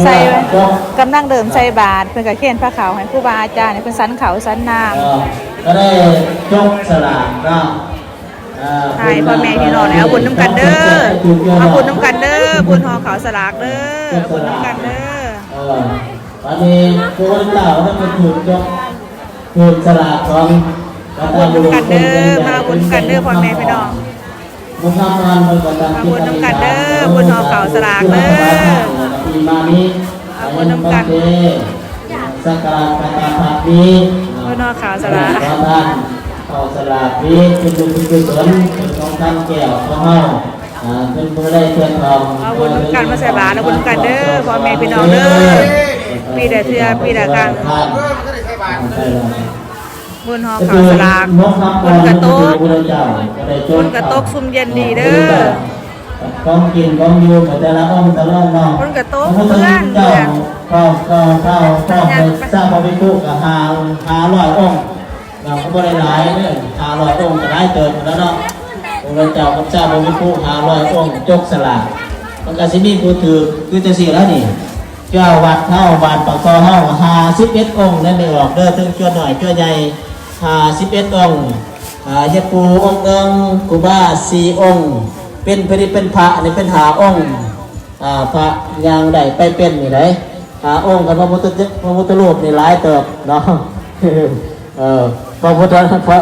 ໃສ່ ກຳລັງເລີ່ມໃສ່ບາດ ເພິ່ນກໍເຄນພາເຂົ້າໃຫ້ຄູບາອາຈານ ໃຫ້ເພິ່ນສັນເຂົ້າສັນນ້ຳ ເອີ ກໍໄດ້ຈົກສະຫຼາກເນາະ ເອີ ໃຫ້ພໍ່ແມ່ພີ່ນ້ອງໄດ້ເອົາບຸນນຳກັນເດີ ເອົາບຸນນຳກັນເດີ ບຸນຫໍ່ເຂົ້າສະຫຼາກເດີ ເອົາບຸນນຳກັນເດີ ເອີ ອັນນີ້ພະພຸດທະເຈົ້ານຳໄປຖືກຈົກ ຖືກສະຫຼາກຂອງ ມາບຸນນຳກັນເດີ ມາບຸນນຳກັນເດີ ພໍ່ແມ່ພີ່ນ້ອງ ມາບຸນນຳກັນເດີ ບຸນຫໍ່ເຂົ້າສະຫຼາກເດີ ປີມານີ້ ມາບຸນນຳກັນ ສັກກາລະກາຕາພັດນີ້ ບຸນຫໍ່ເຂົ້າສະຫຼາກ ຂໍທ່ານເຂົ້າສະຫຼາກນີ້ ເປັນບຸນເປັນກຸສົນ ເປັນຂອງທ່ານແກ້ວຂອງເຮົາ ອ່າ ເປັນຜູ້ໄດ້ເກີດທອງ ມາບຸນນຳກັນ ມາໃສ່ບາດ ມາບຸນນຳກັນເດີ ພໍ່ແມ່ພີ່ນ້ອງເດີ ປີລະເທື່ອ ປີລະຄັ້ງ ບຸນຫໍ່ເຂົ້າສະຫຼາກ ຝົນກະຕົກ ຝົນກະຕົກຊຸ່ມເຢັນດີເດີ ຂອງກິນຂອງຢູ່ຂອງແຕ່ລະອົງແຕ່ລະອົງເນາະ ຝົນກະຕົກເພື່ອນ ເຈົ້າ ເຈົ້າ ເຈົ້າ ເຈົ້າ ເຈົ້າ ພະພິກຂຸກະຫ້າ ຫ້າຮ້ອຍອົງ ເນາະ ກໍບໍ່ໄດ້ຫຼາຍເດີ ຫ້າຮ້ອຍອົງກໍຫຼາຍເຕີບແລ້ວເນາະ ພະພຸດທະເຈົ້າກັບຊາວພະພິກຂຸຫ້າຮ້ອຍອົງ ຈົກສະຫຼາກ ມັນກໍຊິມີຜູ້ຖືກຄືຈັ່ງຊີ້ລະນີ້ ເຈົ້າວັດເຮົາ ບ້ານປາກຊອຍເຮົາ ຫ້າສິບເອັດອົງ ແລ້ວໄດ້ອອກເດີ ເຖິງຈົວນ້ອຍຈົວໃຫຍ່ ຫ້າສິບເອັດອົງ ອ່າ ຍາປູອົງໜຶ່ງ ຄູບາສີ່ອົງ ເປັນ ເປັນ ເປັນພະນີ້ເປັນຫ້າອົງ ອ່າ ພະຍ່າງໄດ້ໄປເປັນນີ້ໄດ໋ ຫ້າອົງ ຄັນພະພຸດທະ ພະພຸດທະຮູບນີ້ຫຼາຍເຕີບເນາະ ເອີ ພະພຸດທະ ພະ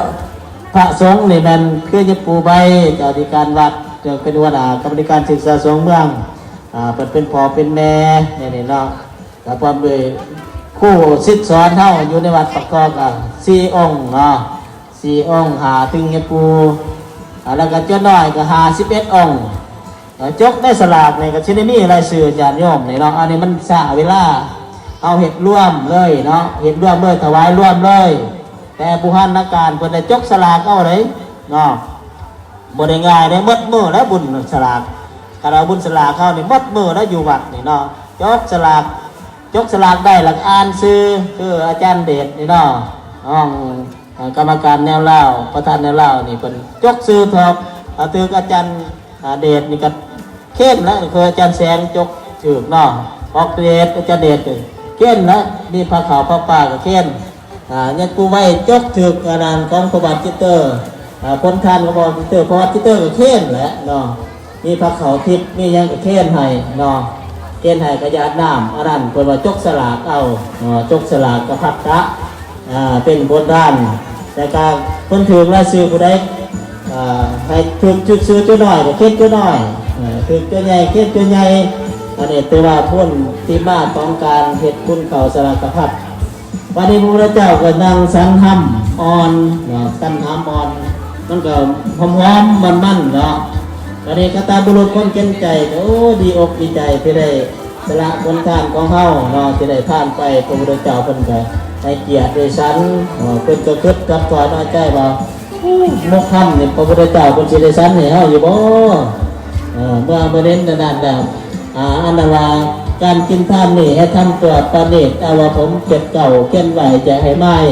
ພະສົງນີ້ແມ່ນຄືຍາປູໃບ ເຈົ້າອະທິການວັດ ເຊິ່ງເປັນຫົວໜ້າກຳມະທິການສຶກສາສົງເມືອງ ອ່າ ເພິ່ນເປັນພໍ່ເປັນແມ່ແນວນີ້ເນາະ ແລ້ວພ້ອມດ້ວຍຄູສິດສອນເຮົາຢູ່ໃນວັດປາກຄອກະສີ່ອົງເນາະ ສີ່ອົງ ຫ້າເຖິງຍາປູ ອ່າ ແລ້ວກະຈົວນ້ອຍກະຫ້າສິບເອັດອົງ ເອີ ຈົກໃນສະຫຼາກນີ້ກໍຊິໄດ້ມີລາຍຊື່ຍາດໂຍມນີ້ເນາະ ອັນນີ້ມັນຊ້າເວລາ ເຮົາເຮັດລວມເລີຍເນາະ ເຮັດລວມເລີຍ ຖວາຍລວມເລີຍ ແຕ່ບູຮານນະການເພິ່ນໄດ້ຈົກສະຫຼາກເອົາເດ້ເນາະ ບໍ່ໄດ້ງ່າຍເດ້ ໝົດມື້ແລ້ວບຸນສະຫຼາກ ຄັນເອົາບຸນສະຫຼາກເຮົານີ້ໝົດມື້ແລ້ວຢູ່ວັດນີ້ເນາະ ຈົກສະຫຼາກ ຈົກສະຫຼາກໄດ້ແລ້ວກໍອ່ານຊື່ ຄືອາຈານເດດນີ້ເນາະ ຮອງ ອ່າ ກຳມະການແນວລາວ ປະທານແນວລາວນີ້ເພິ່ນຈົກຊື່ຖອກ ອ່າ ຖືກອາຈານ ອ່າ ເດດນີ້ກໍເຄນແລ້ວ ຄືອາຈານແສງຈົກຖືກເນາະ ອອກເດດ ອາຈານເດດກໍເຄນແລ້ວ ມີພະເຂົ້າພະປາກໍເຄນ ອ່າ ຍາດປູໄວຈົກຖືກອັນນັ້ນຂອງພະບາດຈິດເຕີ ອ່າ ຜົນທານຂອງພະບາດຈິດເຕີ ພະບາດຈິດເຕີກໍເຄນແຫຼະເນາະ ມີພະເຂົ້າທິບ ມີຫຍັງກໍເຄນໃຫ້ເນາະ ເຄນໃຫ້ກໍຢາດນ້ຳ ອັນນັ້ນເພິ່ນວ່າຈົກສະຫຼາກເອົາເນາະ ຈົກສະຫຼາກກະພັດຕະ ອ່າ ເປັນບົນທານ ແຕ່ກະເພິ່ນຖືກລາຍຊື່ຜູ້ໃດ ອ່າ ໃຫ້ຖືກຈຸດຊື່ຈຸດນ້ອຍກໍເຄນຈຸດນ້ອຍ ເອີ ຖືກຈຸດໃຫຍ່ເຄນຈຸດໃຫຍ່ ອັນນີ້ຖືວ່າພົ້ນທີ່ມາຂອງການເຮັດບຸນເຂົ້າສະຫຼາກກະພັດ. ບັດນີ້ພະພຸດທະເຈົ້າກໍນັ່ງສັນຫຳອ່ອນເນາະ ສັນຫຳອ່ອນ ມັນກໍຫອມໆມັນໆເນາະ ບັດນີ້ຄະຕາບຸລຸດຄົນເປັນໃຈກໍ ໂອ້ ດີອົກດີໃຈທີ່ໄດ້ ສະຫຼະຜົນທານຂອງເຮົາເນາະ ທີ່ໄດ້ທານໄປ ພະພຸດທະເຈົ້າເພິ່ນກໍໃຫ້ກຽດໄດ້ສັນເນາະ ເພິ່ນກໍຄິດກັບຖອນເອົາໃຈວ່າ ໝົກຄຳນີ້ ພະພຸດທະເຈົ້າເພິ່ນຊິໄດ້ສັນໃຫ້ເຮົາຢູ່ບໍ່? ເອີ ເມື່ອ ເມື່ອເຫັນແນວນັ້ນແລ້ວ ອ່າ ອັນນັ້ນວ່າ ການກິນທານນີ້ໃຫ້ທຳຕົວປະນີດ ອາວະຜົມເຈັດເກົ້າ ຂຽນໄວ້ຢ່າໃຫ້ມາຍ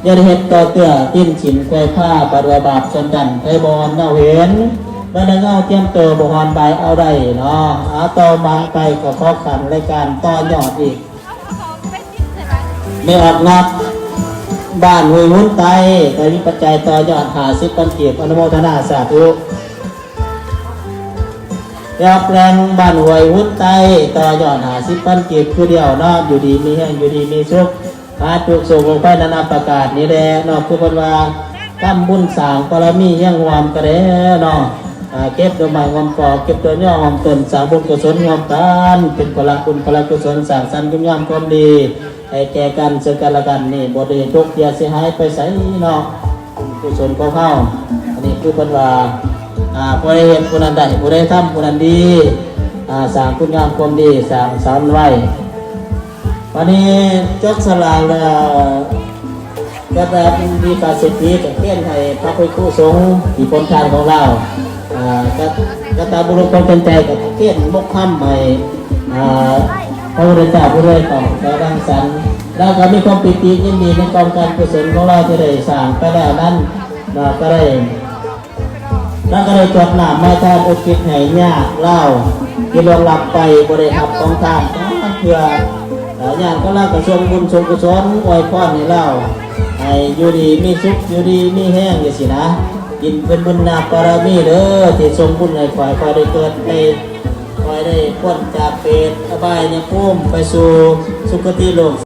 ຢ່າໄດ້ເຮັດຕໍ່ເທື່ອ ຕິນສິນໄຂວ້ພາ ບັດວ່າບາບສ່ວນນັ້ນ ໃຜບໍ່ນາວເຫັນ ບັດນະເງົາຕຽມໂຕ ບໍ່ຮອນບາຍເອົາໄດ້ເນາະ ອາ ຕໍ່ມາໄປກໍຂໍຂັນລາຍການຕໍ່ຍອດອີກ ແມ່ອອກນັດ ບ້ານຫ້ວຍຫຸນໃຕ້ ກໍມີປັດໄຈຕໍ່ຍອດຫ້າສິບພັນກີບ ອະນຸໂມທະນາສາທຸ ແມ່ອອກແລງ ບ້ານຫ້ວຍຫຸນໃຕ້ ຕໍ່ຍອດຫ້າສິບພັນກີບ ຄືດຽວເນາະ ຢູ່ດີມີແຮງ ຢູ່ດີມີສຸກ ຫາທຸກໂສກໂລກໄພນານາປະການນີ້ແຫຼະເນາະ ຄືເພິ່ນວ່າ ທຳບຸນສ້າງບາລະມີຮຽງຮ່ວມກັນແດ່ເນາະ ອ່າ ເກັບດອກໄມ້ຮ່ວມປອກ ເກັບຕົ້ນຍອງຮ່ວມຕົ້ນ ສ້າງບຸນກຸສົນຮ່ວມກັນ ເປັນພະລະບຸນພະລະກຸສົນ ສ້າງສັນຄຸນງາມຄວາມດີ ໃຫ້ແກ່ກັນເຊິ່ງກັນແລະກັນນີ້ ບໍ່ໄດ້ຕົກເສຍເສຍຫາຍໄປໃສເນາະ ບຸນກຸສົນຂອງເຮົາ ອັນນີ້ຄືເພິ່ນວ່າ ອ່າ ຜູ້ໃດເຮັດຜູ້ນັ້ນໄດ້ ຜູ້ໃດທຳຜູ້ນັ້ນດີ ອ່າ ສ້າງຄຸນງາມຄວາມດີ ສ້າງສັນໄວ້ ບັດນີ້ຈັບສະຫຼາກແລ້ວ ກໍແບບມີການເສດຖີກະເຄນໃຫ້ພະພິກຂຸສົງທີ່ພົ້ນທານຂອງລາວ ອ່າ ກະ ກະຕາບຸລຸດຄົນເປັນໃຈກະເຄນໝົກຄຳໃຫ້ ອ່າ ພະພຸດທະເຈົ້າຜູ້ເລີຍຕ້ອງໄດ້ລັງສັນ ລາວກໍມີຄວາມປີຕິຍິນດີໃນກອງການກຸສົນຂອງລາວທີ່ໄດ້ສ້າງໄປແລ້ວນັ້ນ ລາວກໍໄດ້ ລາວກໍໄດ້ກວດນ້ຳມາທານອຸທິດໃຫ້ຍາດລາວທີ່ລ່ວງລັບໄປບໍ່ໄດ້ຮັບຂອງທານ ເພື່ອ ເອີ ຍາດກໍລາກະຊົງບຸນຊົງກຸສົນ ອວຍພອນໃຫ້ລາວ ໃຫ້ຢູ່ດີມີສຸກ ຢູ່ດີມີແຮງຈັ່ງຊີ້ນະ. ກິນເປັນບຸນນາບາລະມີເດີ ທີ່ສົ່ງບຸນໃຫ້ຂ້ອຍ ຂ້ອຍໄດ້ເກີດໄດ້ ຂ້ອຍໄດ້ພົ້ນຈາກເປດອະບາຍຍະພູມ ໄປສູ່ສຸຄະຕິໂລກ